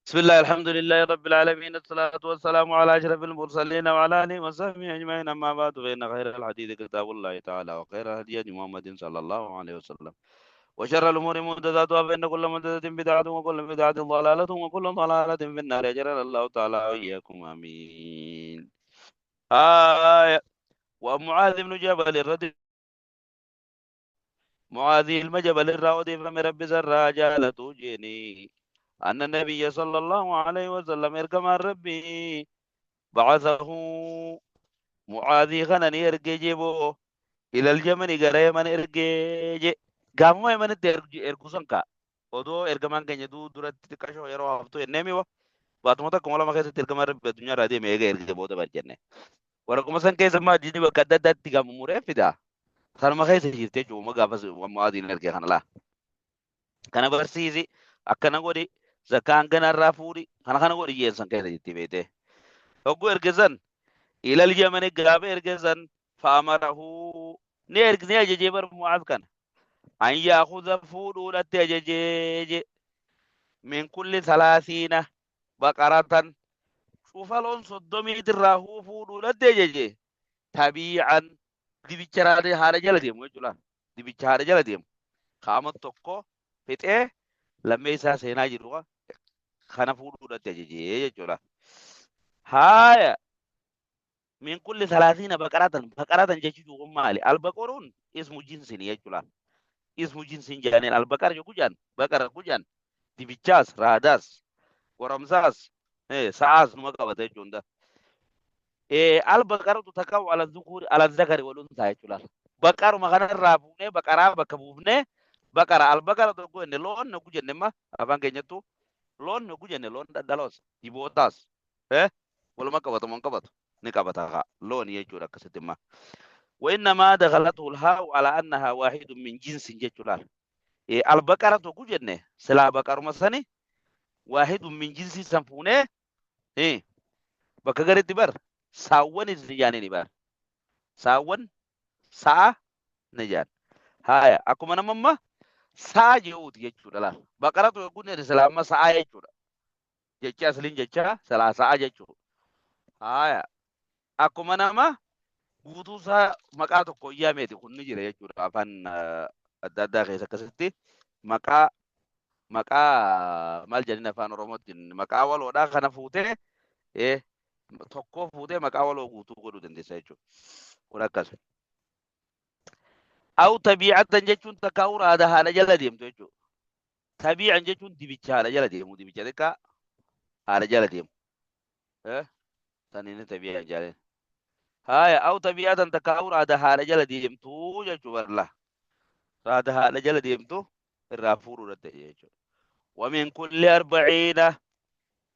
بسم الله، الحمد لله رب العالمين، الصلاة والسلام على أشرف المرسلين وعلى آله وصحبه أجمعين. أما بعد، فإن خير الحديث كتاب الله تعالى، وخير الهدي هدي محمد صلى الله عليه وسلم، وشر الأمور محدثاتها، فإن كل محدثة بدعة، وكل بدعة ضلالة، وكل ضلالة في النار. أجرنا الله تعالى وإياكم، آمين. آه ومعاذ بن جبل رضي معاذ المجبل الراودي فمن رب سر جالته جيني أن النبي صلى الله عليه وسلم إركم ربي بعثه معاذ خنن إرجي إلى اليمن gara Yaman ergee je. Gaafuma Yamanitti ergu san ka'a. Odoo ergamaan keenya du'uu duratti xiqqashoo yeroo haftu jennee mi'a baatuma tokko lama keessatti ergamaan Rabbi addunyaa irraa deeme eega erge booda bar jenne. Waraquma san keessa immoo hadiisni bakka adda addaatti gaafa muree fida. Sanuma keessa jirti jechuudha gaafas Mu'aadiin erge kana laa. Kana barsiisi, akkana godhi, zakkaa hangana irraa fuudhi, kana kana godhi jeen san keessa jirti beetee. Hogguu erge san ilal Yamani gaafa erge san fa'amarahu ni erg ni ajajee bar Mu'aaz kana an yaakhudha fuudhuudhatti ajajee je min kulli salaasiina baqaratan cufa loon 30 irraa huu fuudhuudhatti ajaje tabiican dibicha raadee haadha jala deemu jechuudha. Dibicha haadha jala deemu qaama tokko fixee lammee isaa seenaa jiru kana fuudhuudhatti ajajee jechuudha. Haaya, min kulli salaasiina baqaratan. Baqaratan jechuun kun maali? Albaqaruun ismu jinsini jechuudha. Ismu jinsin jedhaniin albaqara yogguu jedhan, baqara yogguu jedhan dibichaas, raadaas, goromsaas, sa'aas numa qabata jechuudha. Albaqaratu taqa'u ala dhukuri, ala zakari wal unsaa jechuudha. Baqaruma kanarraa fuunee baqaraa bakka buufnee baqara albaqara tokko jenne. Loon yogguu jenne imma afaan keenyattu loon yogguu jenne loon dhadhaloos, dibootaas, waluma qabatu moo hin qabatu? Ni qabata kaa loon jechuudha akkasitti imma. وإنما دخلته الهاء على أنها واحد من جنس jechuudha. Albaqara tokko jenne silaa baqaruma sani واحد من جنس san fuunee bakka garitti bar saawwanis ni jaanii bar saawwan sa'a ni jaan. Haya, akkuma nama amma sa'a jehuuti jechuudha laal. Baqara tokko jenne silaa amma sa'a jechuudha. Jecha asliin jecha silaa sa'a jechuudha. Haya, akkuma nama guutuu isaa maqaa tokko yaameeti kun ni jira jechuudha. Afaan adda addaa keessa akkasitti maqaa maal jedhin afaan Oromootiin maqaa waloodhaa kana fuutee tokko fuutee maqaa waloo guutuu godhuu dandeessa jechuudha. Kun akkas. أو تبيعة jechuun takka uraada haadha jala deemtu jechuudha. تبيعا jechuun dibicha haadha jala deemu, dibicha xiqqaa haadha jala deemu. Saniin تبيعا jaaleen. Haya, أو تبيعة takka uraada haadha jala deemtu jechuudha barla. Raada haadha jala deemtu irraa fuudhuu danda'e jechuudha. ومن كل 40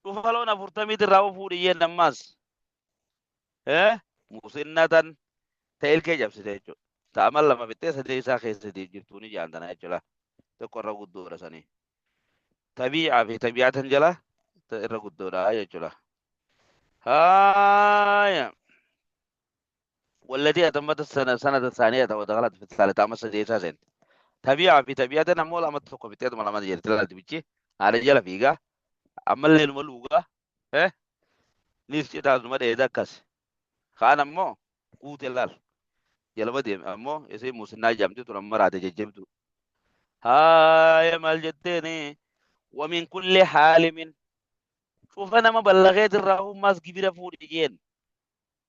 dhufa loon 40 irraa fuudhi jeen ammas. مسنة ta ilkee cabsite jechuudha. Ta amal lama fixxee sadee isaa keessa jirtuu ni jaantana jechuudha. Tokko irra guddoodha sanii. تبيعة fi تبيعة jala irra guddoodha jechuudha. Haaya. والتي أتمت السنة سنة الثانية ودخلت في الثالثة أما سدي سنة. تبيعة في تبيعة ammoo lama tokko fixxee lama jirti laati bichi haadha jala fiigaa ammallee numa luugaa nis citaasuma dheeda akkas. Kaan ammoo guute laal jalama deeme ammoo isii musinnaa jedhamti tun amma raate jajjabdu. Haaya, maal jetteeni? ومن كل حالم cufa nama ballaqeet irraa hummaas gibira fuudhi jeen,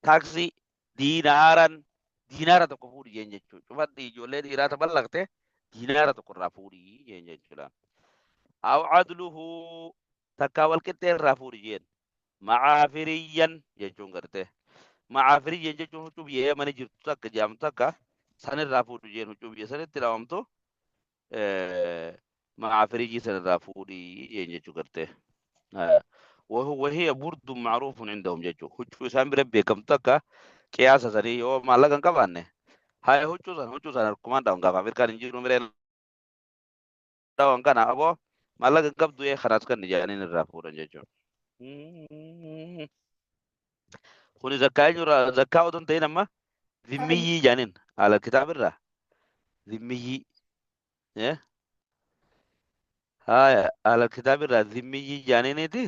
taaksii دينارا diinaara tokko fuudhi jeen jechuudha. Cufa ijoollee dhiiraa ta ballaqte diinaara tokko irraa fuudhi jeen jechuudha. أو عدله takkaa wal qixxee irraa fuudhi jeen. معافريا jechuun garte. معافريا jechuun huccuu biyya Yamani jirtu takka jedhamtu takka san irraa fuudhi jeen, huccuu biyya sanitti dhaawamtu معافرية san irraa fuudhi jeen jechuu garte. وهي برد معروف عندهم jechuu huccuu isaan bira beekamtu takka qiyaasa sanii yoo maallaqa hin qabaanne haya huccuu san harkumaan dhawan gaafa Afrikaan hin jiru mireen dhawan kana aboo maallaqa hin qabdu kanaas kan jedhaniin irraa fuudhan jechuudha. Kuni zakkaa eenyurraa? Zakkaa otoo hin ta'in amma zimmiyyii jedhaniin haala kitaabirraa zimmiyyii. Haya, ahlal kitaaba irraa zimmiyyii jaaniiniiti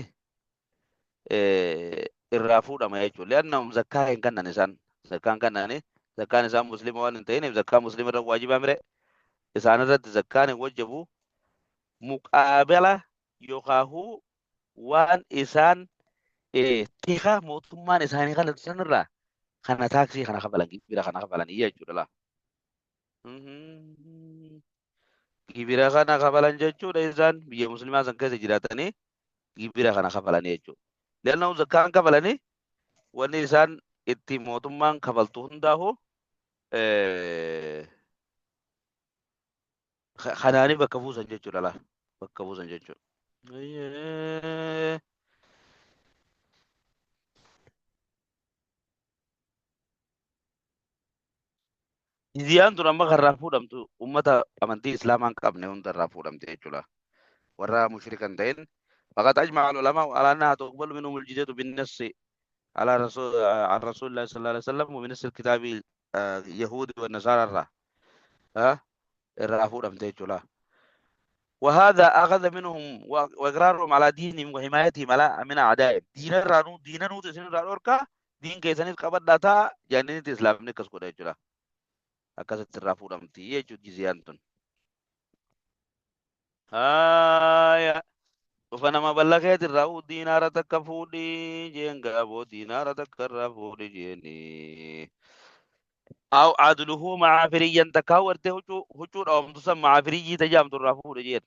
irraa fuudhama jechuudha. Li'annahum zakkaa hin kennan isaan. Zakkaa hin kennani. Zakkaan isaan muslima waan hin ta'iniif zakkaa muslima irra waajibaa mire. Isaan irratti zakkaan hin wajjabu. Muqaabala yookaahuu waan isaan tika mootummaan isaanii kana sanirraa kana taaksii kana kafalan gibira kana kafalanii jechuudha laa. Gibira kana kafalan jechuudha isaan biyya muslimaa san keessa jiraatanii gibira kana kafalanii jechuudha. Li'annahum zakkaan kafalanii wanni isaan itti mootummaan kafaltu hundaahu kanaanii bakka buusan jechuudha laa bakka buusan jechuudha. Jizyaan tun amma kan irraa fuudhamtu ummata amantii islaamaa hin qabne hunda irraa fuudhamte jechuudha. Warra mushrika hin ta'in. Faqad ajma'a al-ulamaa ala annaha tuqbalu minhum al-jizyatu bin-nassi ala rasul an rasulillahi sallallahu alaihi wasallam wa min nassi al-kitaabi yahuudi wa nasaara irraa irraa fuudhamte jechuudha. وهذا أخذ منهم وإقرارهم على دينهم وحمايتهم على من أعدائهم دين الرانو دين نوت سن الرانوركا دين كيسانيس قبض تا جانين إسلام نكس كودا جرا أكاسة الرافو رمتي يجو جزيان تون آية فنما بلغت الراو دينار تكفودي جين أبو دينار تكرفودي جيني أو عدله مع فريا تكاورته هجو أو متصم مع فريي تجام الرافو جين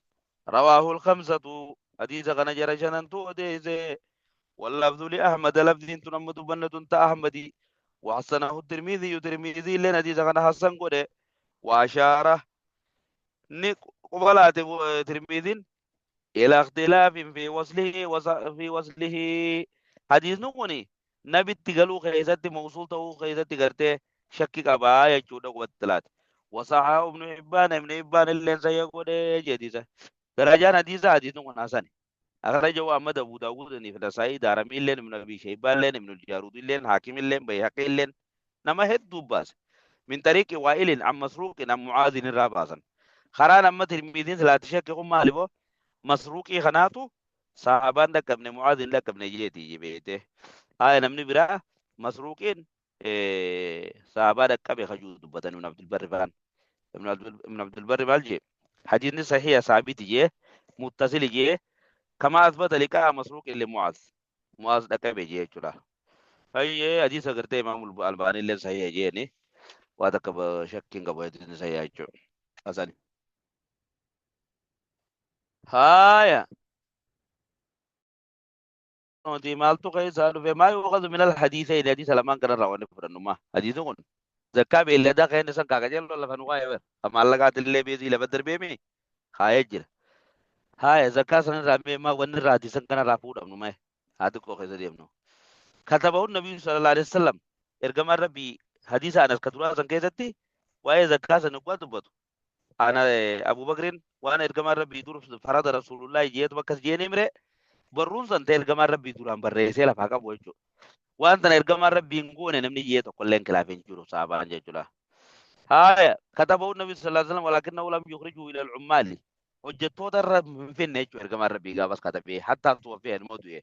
رواه الخمسة حديث غنا جرشنا تو واللفظ لأحمد لفظ تنمد بنة أحمدي وحسنه الترمذي ترمذي لنا حديث غنا حسن قده وأشار قبلات ترمذي إلى اختلاف في وصله في وصله حديث نقولي نبي تقالو خيزت موصول تو خيزت قرته شك قبا يجود والثلاث وصححه ابن حبان ابن حبان اللي سيقول جديد درجان حديث حديث نقول حسن أخرجه أحمد أبو داود في النسائي دارمي لين من أبي شيبان لين من الجارود لين حاكم لين بيهقي لين نما هدو باس من طريق وائل عن مسروق عن معاذ الرابازا خران أما ترمذي لا تشك هم مالبو مسروقي خناتو صحابان لك ابن معاذ لك ابن جيتي جبيته هاي نمني برا مسروقين صحابان لك أبي خجود بدن من عبد البر فان ابن عبد البر مالجي حديث صحيح صحابي جي متصل جي كما أثبت لقاء مسروق لمعاذ معاذ لك بيجي جلا هاي حديث أقرته إمام الألباني اللي صحيح جي ني وهذا كب شك كب حديث صحيح جو أساني هاي دي مالتو كيس في ما يؤخذ من الحديثين حديث لما كان رواني فرنما حديث زكاة بإلا دا خير نسان كاكا ولا فنوا يبر أما الله قاتل اللي بيزي لبدر بيمي هاي جرا هاي زكاة سن رامي ما ون راتي سن كان رافود أمنو ما هذا كو خيزة دي أمنو كتبه النبي صلى الله عليه وسلم إرجم ربي حديث أنس كتبه سن كيزتي وهي زكاة سن قوة بطو أنا أبو بكر وأنا إرجم ربي دور فرض رسول الله جيت بكس جيني مرة برون سن تيل إرجم ربي دور أم بريسي لا فاكا بوجو وأنت إرجم ربي نقول نمني جيت كلن كلافين جورو صعبان جيتولا هاي كتبه النبي صلى الله عليه وسلم ولكنه لم يخرجه إلى العمال hojjettoota irra hin finne jechuudha ergamaan rabbii gaafas katabee hattaa tuwaffee ilmoo du'e.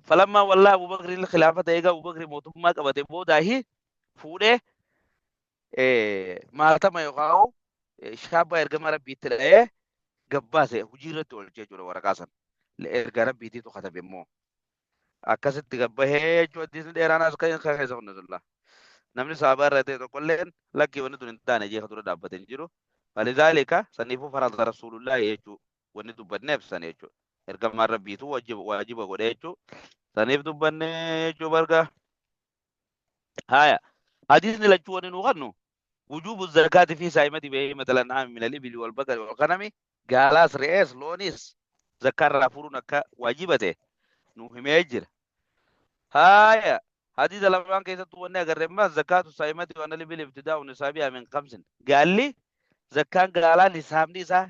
Falammaa wallaa Abu Bakri khilaafata eega Abu Bakri mootummaa qabate boodaahi fuudhee maatama yookaan shaabbaa ergama rabbiitti dha'ee gabbaase hojii irratti oolchee jechuudha waraqaa sana. Erga rabbiitiitu katabe immoo akkasitti gabbahee jechuudha hadiisni dheeraan as kan keessa hunna namni sahabaa irra ta'e tokkolleen lakkii wanni tun hin taane jeeqa dura dhaabbatee hin jiru. فلذلك سنيفو فرض رسول الله يجو wanni dubbanneef san jechuudha. Ergamaan rabbiitu waajiba godhe jechuudha. Saniif dubbanne jechuu barga. Haya. Hadiisni lachuu wanni nu kannu wujubu zakaati fi saa'imati bahiimata al-an'aami min al-ibili wal bakari wal ghanami gaalaas re'ees loonis zakkaa irraa fuudhuun akka waajiba ta'e nu himee jira. Haya. Hadiisa lamaan keessattuu wanni agarre immoo zakaatu saa'imati waan al-ibili ibtidaa'u nisaabihaa min khamsin. Gaalli zakkaan gaalaa nisaabni isaa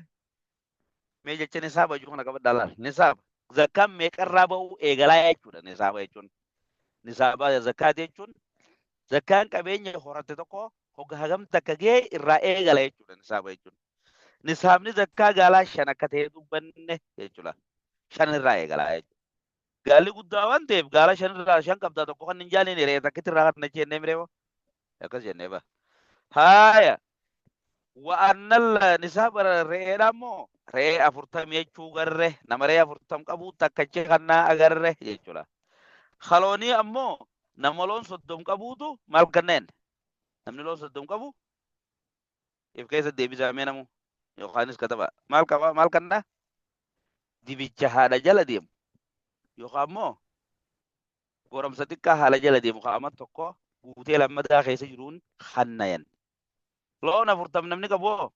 mee jecha nisaaba jechuun kana qabadhaa laal nisaaba zakkaan meeqarraa ba'uu eegalaa jechuudha nisaaba jechuun nisaaba zakkaati jechuun zakkaan qabeenya horatte tokko hogga hagam takka ga'e irraa eegala jechuudha nisaaba jechuun Nisaabni zakkaa gaalaa 5 akka ta'e dubbanne jechuudha. 5 irraa eegalaa jechuudha. Gaalli guddaa waan ta'eef gaala 5 irraa 5 qabdaa tokko kan hin jaaliin re'ee takkitti irraa kan jennee mireemoo akkas jennee ba. Haaya wa'annal nisaaba re'eedha immoo re'ee 40 jechuu garre nama re'ee 40 qabu takkachi kannaa agarre jechuudha. Kaloonii ammoo nama loon 30 qabuutu maal kanneen namni loon 30 qabu if keessa deebisaa mee namu yookaanis kataba maal qaba maal kannaa dibicha haadha jala deemu yookaan immoo goromsa xiqqaa haala jala deemu kaa'ama tokko guutee lammataa keessa jiruun hannayan. Loon 40 namni qabu hoo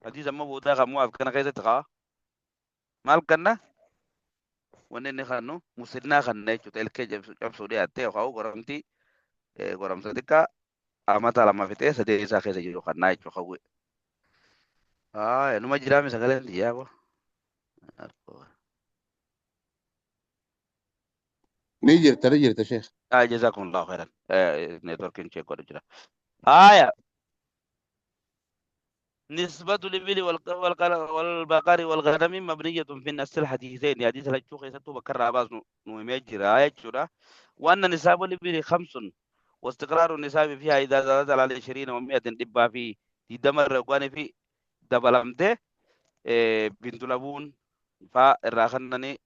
hadiisa amma boodaa kan mu'aaf kana keessatti ka'a. Maal kanna? Wanni inni kannu musinnaa kanna jechuudha. Ilkee cabsuu dhiyaattee yookaan goromtii goromsa xiqqaa amata 2 fixee sadee isaa keessa jiru kannaa jechuudha hawwee. Numa jiraame sagaleen xiyyaa boo. Ni jirta ni jirta sheekh. Jazakumullahu khairan. Networkiin check godhu jira. Haaya. نسبة الإبل والبقر والغنم مبنية في نفس الحديثين حديث لجو خيستو بكر عباس نومي جرا وأن نساب الإبل 5 واستقرار النساب فيها إذا زادت على 20 و100 دبا في دمر رقوان في دبلمته بنت لبون فالراخنني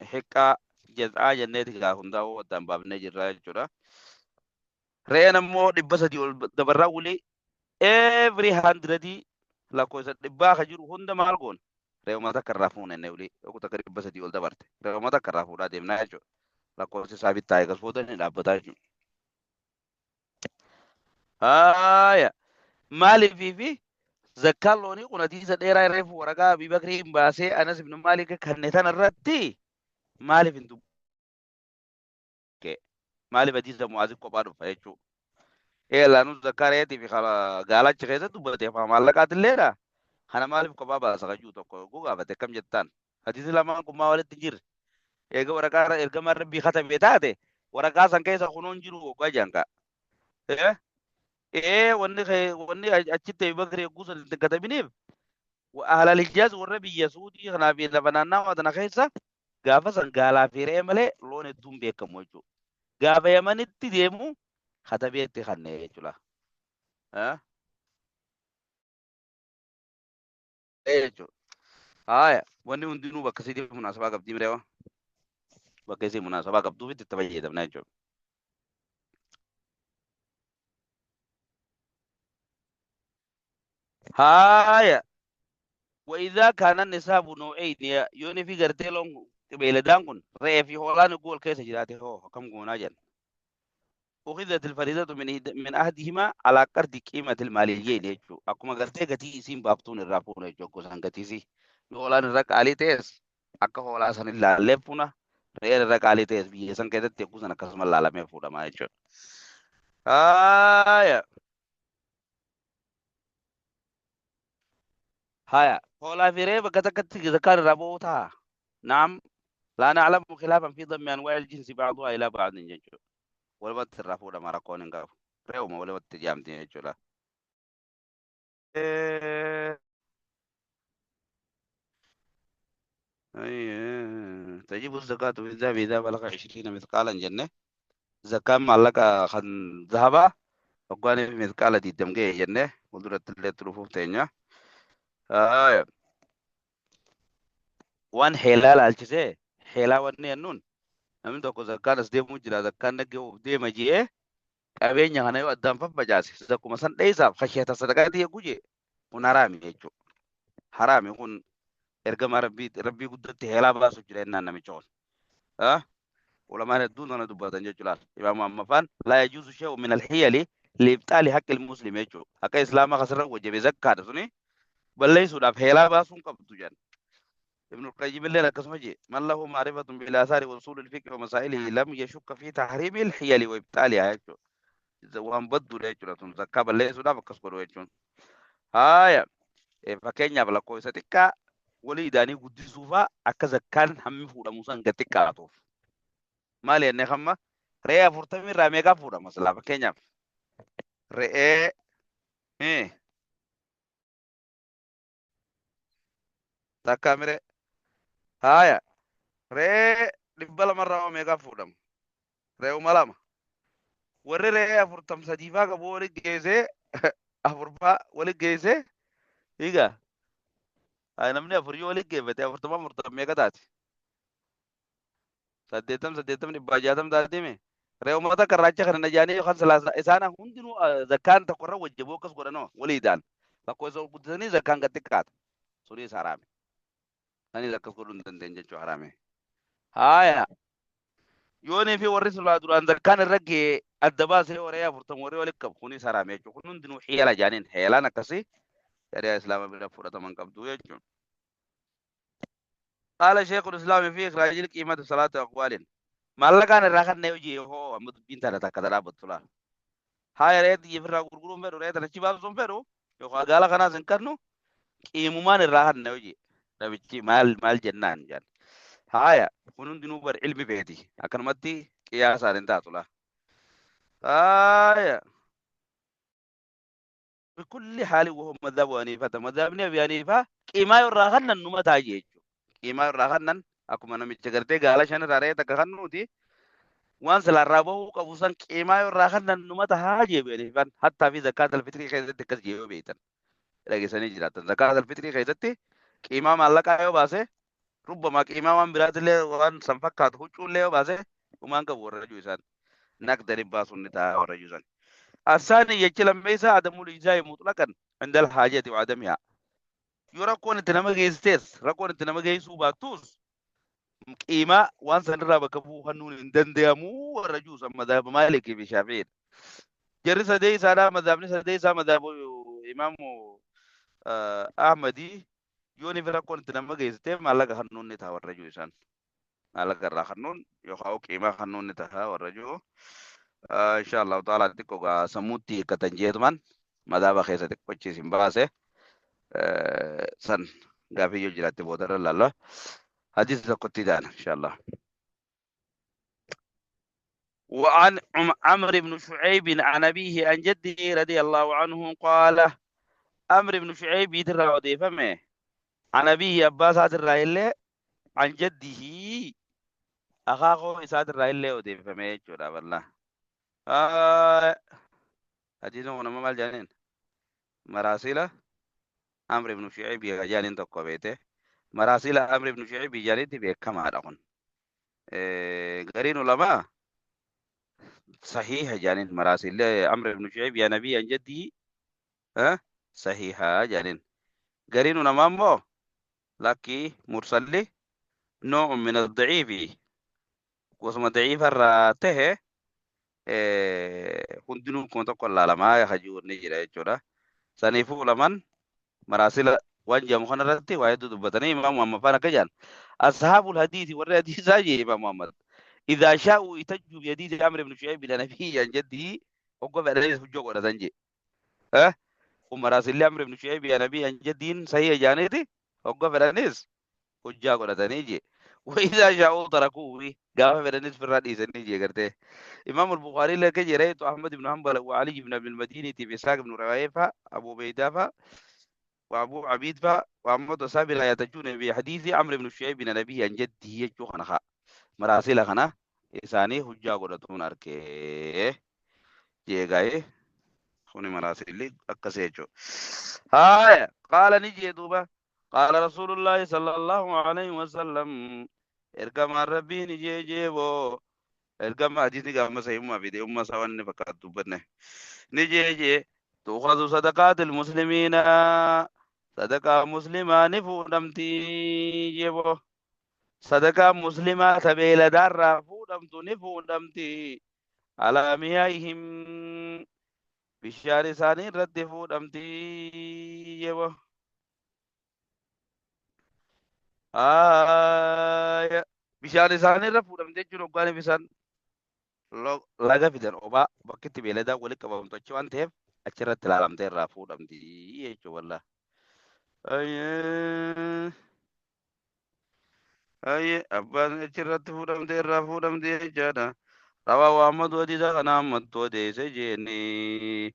حكا جزء جنتي هندا ودام باب نجرا جرا رأينا مو دبا سدي دبراولي every 100 lakkoofsa dhibbaa ka jiru hunda maal goon re'uma takka irraa fuuna inni olii yookiin takka 300 ol dabarte re'uma takka irraa fuudhaa deemnaa jechuudha. Lakkoofsi isaa bittaa eegas booda ni dhaabbataa jechuudha. Haaya maaliif fi zakkaan loonii kun hadiisa dheeraa reefu waraqaa Abii Bakriin baasee Anas ibn Maalik kanne tana irratti maaliif hin dubbate maaliif hadiisa Mu'aaz kophaa dhufa jechuudha. Laanuu zakkaa re'eetii fi gaalachi keessa dubbate afaan maallaqaatilleedha. Kana maaliif kophaa baasa kajuu tokko yogguu gaafate akkam jettaan? Hadiisni lamaan kun maa walitti hin jirre? Eega waraqaa ergamaan rabbii katabe taate waraqaa san keessa kunuun jiru waggaa jaanka. Wanni achitti Abii Bakri yogguu san hin katabiniif ahlal Hijaaz warra biyya Suudii kanaa fi lafa naannawaa tana keessa gaafa san gaalaa fi re'ee malee loon hedduun beekamu jechuudha. Gaafa Yamanitti deemu katabeetti kannee jechuudha. Jechuudha. Haaya wanni hundinuu bakka isiitii munaasabaa qabdii mireewa. Bakka isii munaasabaa qabduuf itti fayyadamna jechuudha. Haaya وإذا كان النساب نوعين يوني في قرتيلون بيلدان كن رأي في هولان يقول كيس جراته هو كم قونا جن أخذت الفريضة من أحدهما على قرد قيمة المالية ليجو أكما قرتي قتي سين بابتون الرابون يجو كوسان قتي سي هولان الرك علي تيس أكا هولان سن الله لفونا رأي الرك علي تيس بيه سن كده تيكوسان أكسم الله لم يفودا ما يجو. آية هايا هولا في ريبة كتكت ذكر ربوتها. نعم لا نعلم خلافا في ضم أنواع الجنس بعضها إلى بعض جنجو ولا بترفوا لما ركون نقاف ريوما ولا بتجام جنجو لا. تجيب الزكاة في الذهب إذا بلغ 20 مثقالا جنة زكاة معلقة خن ذهبا وقاني في مثقالة دي دمجة جنة ودرت اللي تروفو تانية. وان حلال على الجزء حلال وان النون namni tokko zakkaan as deemuu jira zakkaan dhagge deema jee qabeenya kana yoo addaan faffacaase zakkuma san dheessaaf khashyata sadaqaati eeguu jee kun haraami jechuudha. Haraami kun ergama rabbii guddatti heelaa baasu jira jennaan namicha kun. Ulamaan hedduun kana dubbatan jechuudha. Imaamu Ammafaan laa yajuuzu shay'un min al-hiyali liibxaali haqqi al-muslim jechuudha. Haqa islaamaa kasirra wajjabe zakkaadha suni balleessuudhaaf heelaa baasuun qabdu jedhan. ابن القيم اللي لك اسمه من له معرفة بالآثار وأصول الفقه ومسائله لم يشك في تحريم الحيل وإبطالها وان بدو ليجو زكاة بليسو لا بكسبرو يجون. هايا فكينيا بلا كويسة تكا ولي داني قدسوفا أكا زكان هم فودا موسى نكتكا توف مالي أني خما رأي فرتمي راميكا فودا مثلا فكينيا رأي إيه Takkaa mire haaya re'ee 200 irraa hoo meeqaan fuudhama? Re'uma lama. Warri re'ee afurtam sadiifaa qabu wali geessee afurfaa wali geessee hiigaa namni afur yoo wali geeffate afurtama afurtam meeqa taati? Saddeettam saddeettam 660 taatee mee? Re'uma takka irraacha kana najaanii yookaan salaasa isaan hundinuu zakkaan tokko irra wajjaboo akkas godhanoo waliidhaan lakkoofsa ol guddisanii zakkaan gad xiqqaata. Sunis haraame. Sanis akkas godhuu hin dandeenye jechuun haraame. Haaya. Yoonii fi warri silaa duraan zakkaan irra ga'e adda baasee waree 40 warri walitti qabu kunis haraame jechuudha. Kun hundinuu xiila jaaniin heelaan akkasii shari'aa islaama bira fudhataman qabdu jechuudha. Qaala sheekul islaami fi ikhraajil qiimati salaatu aqwaalin. Maallaqaan irraa kan hojii hoo amma dubbiin tana takka dhaabbattu laala. Haaya re'ee xiyya ofirraa gurguruun fedhu re'ee tana achi baasuun fedhu yookaan gaala kanaas hin kennu qiimumaan irraa kan hojii. Namichi maal maal jennaan jedhan. Haaya kun hundinuu bar ilmi beeti akkanumatti qiyaasaan hin taatu laa. Haaya. Bikulli haali wahum madhabu haniifata madhabni abi haniifaa qiimaa irraa kannan numa ta'a jechuudha. Qiimaa irraa kannan akkuma namicha gartee gaala shan irraa re'ee takka kannuuti waan silaa irraa bahuu qabu san qiimaa irraa kannan numa ta'a jee abi haniifaan hattaa fi zakkaat alfitrii keessatti akkas jee yoo beektan dhageessanii jiraatan zakkaat alfitrii keessatti qiimaa maallaqaa yoo baase rubbamaa qiimaa waan biraatillee waan san fakkaatu huccuullee yoo baase humaan qabu warra juu isaan naqdani baasuun ni ta'a warra juu san. Asaani jechi lammeessaa adamul ijzaa'i mutlaqan indal haajati wa adamihaa. Yoo rakkoon itti nama geessites rakkoon itti nama geessuu baattus qiimaa waan sanirraa bakka bu'uu kennuun hin danda'amu warra juu san madhaaba Maalikii fi Shaafi'iidha. Jarri sadee isaadhaa madhaabni sadee isaa madhaaba imaamu Ahmadii yoo ni rakkoon itti nama geessite maallaqa kennuun ni ta'a warra juu isaan. Maallaqa irraa kennuun yookaan qiimaa kennuun ni ta'a warra juu. Insha Allahu ta'ala xiqqoo gaa sammuutti hiikkatan jeetumaan madaaba keessa xiqqochi isin baase san gaafii yoo jiraatte boodarra laalla. Hadiisa tokkotti daana insha Allah. وعن عمرو بن شعيب عن أبيه عن جده رضي الله عنه قال عمرو بن شعيب يترى وديفمه عن أبيه أبا سات الرأي عن جده أخاه سات الرأي وديفمه جورا والله حديث هنا ما جانين مراسيل عمرو بن شعيب جانين تقوى مراسيل عمرو بن شعيب جانين تبي كما رقم قرين علماء صحيحة جانين مراسيل عمرو بن شعيب يا نبي عن جده ها صحيحة جانين قرين نمامو لكي مرسل نوع من الضعيف واسم ضعيف الراته hundinuu kuma tokko ilaalamaa hajuu ni jira jechuudha. Saniifuu lamaan maraasila waan jedhamu kanarratti waa hedduu dubbatanii Imaam Muhammad faana akka jedhan ashaabul hadiisi warri hadiisaa jee Imaam Muhammad. إذا شاءوا يتجوا بحديث عمرو بن شعيب إلى نبيه عن جده وقف عليه حجة godhatan jee. ومراسل عمرو بن شعيب يا نبي عن جده صحيح جانيتي وقف fedhanis hujjaa godhatanii jee. وإذا شاءوا تركوه قام fedhanis firraa dhiisanii jee gartee. إمام البخاري لك جريت أحمد بن حنبل وعلي بن أبي المدينة بإسحاق بن رواية أبو بيدافة وأبو عبيد فا وأحمد وصحابه لا يتجون بحديث عمرو بن شعيب بن أبيه عن جده يجو مراسل خنا إساني حجة godhatuun arkee jeegaa'ee kuni maraasilli akkasii jechuudha. Haaya qaala ni jee duuba qaala rasuulullaahi sallallahu alaihi wasallam ergamaan rabbii ni jee jeeboo ergama hadiisni gaama sahihummaa fide umma isaa waan inni fakkaatu dubbanne ni jee jee tuukhadhu sadaqaatil muslimiina sadaqaa muslimaa ni fuudhamti jeeboo sadaqaa muslimaa ta beeyladaarraa fuudhamtu ni fuudhamti alaa miyaa'ihim bishaan isaanii irratti fuudhamti jeeboo. Haaya bishaan isaanii irra fuudhamti jechuun hoggaan bishaan laga fidan obaa bakki itti beeyladaa walitti qabamtu achi waan ta'eef achirratti ilaalamtee irraa fuudhamti jechuudha wallaahi. Ayyee abbaan achirratti fuudhamtee irraa fuudhamti jechaadha. Rawaahu Ahmad hadiisa kana Ahmadtu odeesse jeeni.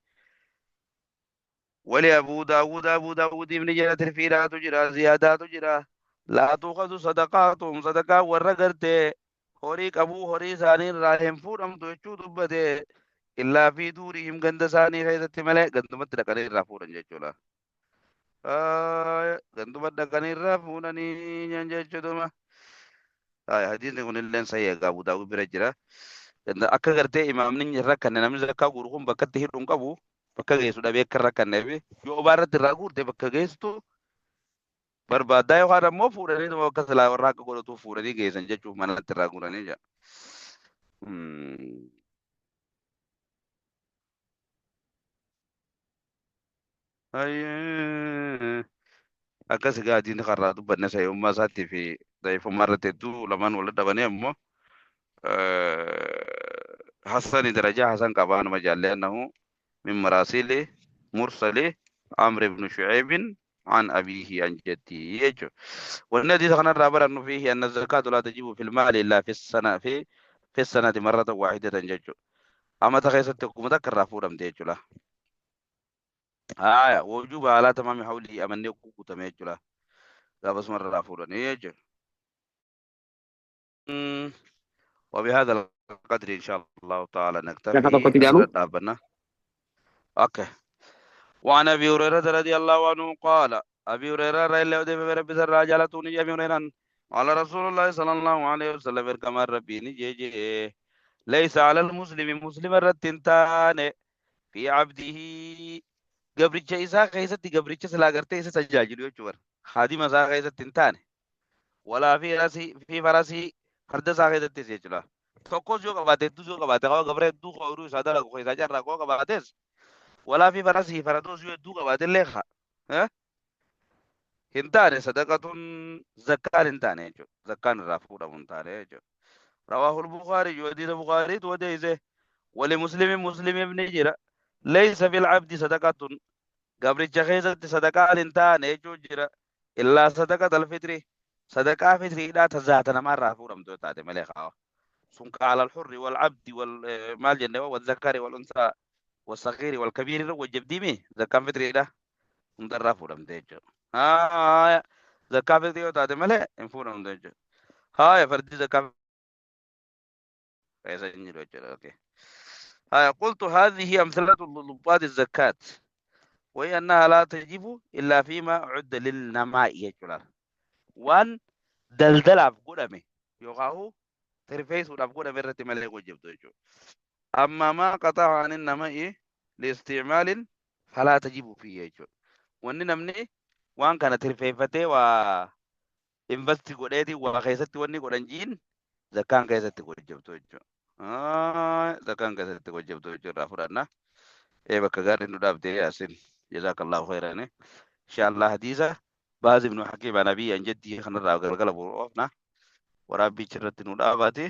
Wali Abuu Daawud Abuu Daawud ibni jala tirfiidhaatu jira ziyaadaatu jira. Laa tuukhadhu sadaqaatuhum sadaqaa warra gartee horii qabuu horii isaanii irraa hin fuudhamtu jechuu dubbate illaa fi duurihim ganda isaanii keessatti malee gandumatti dhaqanii irraa fuudhan jechuudha. Ganduma dhaqanii irraa fuudhanii jechuudha. Hadiisni kun illee sahih egaa Abu Daawud bira jira. Akka gartee imaamni hin rakkanne namni zakkaa guuru kun bakka itti hidhu hin qabu bakka geessu dhabee akka hin rakkanneef yoo obaa irratti irraa guurte bakka geesstu barbaaddaa yookaan ammoo fuudhanii dhuma bakka silaa warra akka godhatuuf fuudhanii geessan jechuuf manatti irraa guuranii jira. Akkas egaa hadiisni karraa dubbanne sayyummaa isaatii fi da'ifummaa irratti hedduu lamaan wal dhabanii ammoo hasani darajaa hasan qabaa nama jaallee annahu min maraasiili mursali Amr ibn Shu'ayb عن أبيه عن جده يجو. والنبي خنا الرابر أنه فيه أن الزكاة لا تجب في المال إلا في السنة في السنة مرة واحدة ججو. أما تخيست مذكر رافورم ديجو لا. آية وجوب على تمام حوله أمن يقوك تميجو لا. لا بس مرة رافورم يجو. وبهذا القدر إن شاء الله تعالى نكتفي. Gaafa tokkotti jedhamu. أوكي. وعن أبي هريرة رضي الله عنه قال أبي هريرة رضي الله عنه ربي سر جالتوني أبي هريرة قال رسول الله صلى الله عليه وسلم كما ربي نجي ليس على المسلم مسلم رتنتان في عبده قبرتش إسا خيستي قبرتش سلا قرتي إسا سجاجل يجور خادم إسا خيستنتان ولا في راسي في فرسي فرد إسا خيستي سيجلا tokkos yoo qabaate hedduu yoo qabaate qaba gabra hedduu ooyiruu isaa dalagu keessaa jarraa koo qabaates walaa fi farasii faradoos yoo hedduu qabaate illee hin taane sadaqatuun zakkaan hin taane jechuudha. Zakkaan irraa fuudhamu hin taane jechuudha. Rawaahul Bukaarii yoo hadiisa Bukaariitu odeesse wali muslimi muslimiif ni jira. Laysa fil abdi sadaqatun gabricha keessatti sadaqaan hin taane jechuun jira. Illaa sadaqatal fitri sadaqaa fitriidhaa tazaata namaarraa fuudhamtu yoo taate malee qaba. Sun qaala al-hurri wal abdi wal maal jenne wal zakari wal unsaa wal sagiiri wal kabiiri irra wajjabdiimi zakkaan fitriidha hundarraa fuudhamte jechuudha. Haaya zakkaa fitrii yoo taate malee hin fuudhamtu jechuudha. Haaya fardi zakkaa keessa hin jiru jechuudha. Okay. Haaya qultu haadhihi amsalatu lubbaati zakkaat وهي أنها لا تجب إلا فيما عد للنماء jechuudha. Waan daldalaaf godhame yookaan tirfeessuudhaaf godhame irratti malee wajjibtu jechuudha. أما ما قطع عن النماء لاستعمال فلا تجب فيه jechuudha. Wanni namni waan kana tirfeeffatee waa investi godheeti waa keessatti wanni godhan jiin zakkaan keessatti wajjibtu jechuudha. Zakkaan keessatti wajjibtu jechuudha irraa fudhanna. Ee bakka gaarii nu dhaabdee yaasin jazakallahu khairan. Inshallah hadiisa Baaz ibn Hakiim an abii an jaddii kanarraa galgala bu'uufna waraabbichi irratti nu dhaabaate.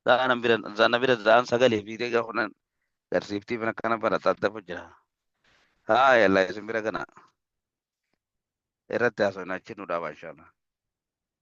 Za'an bira za'an bira za'an sagalee fi egaa kunan garsiiftii bira kana barataa dafa jira. Haa yallaa isin bira kana irratti haasofna achi nu dhaaba inshallah.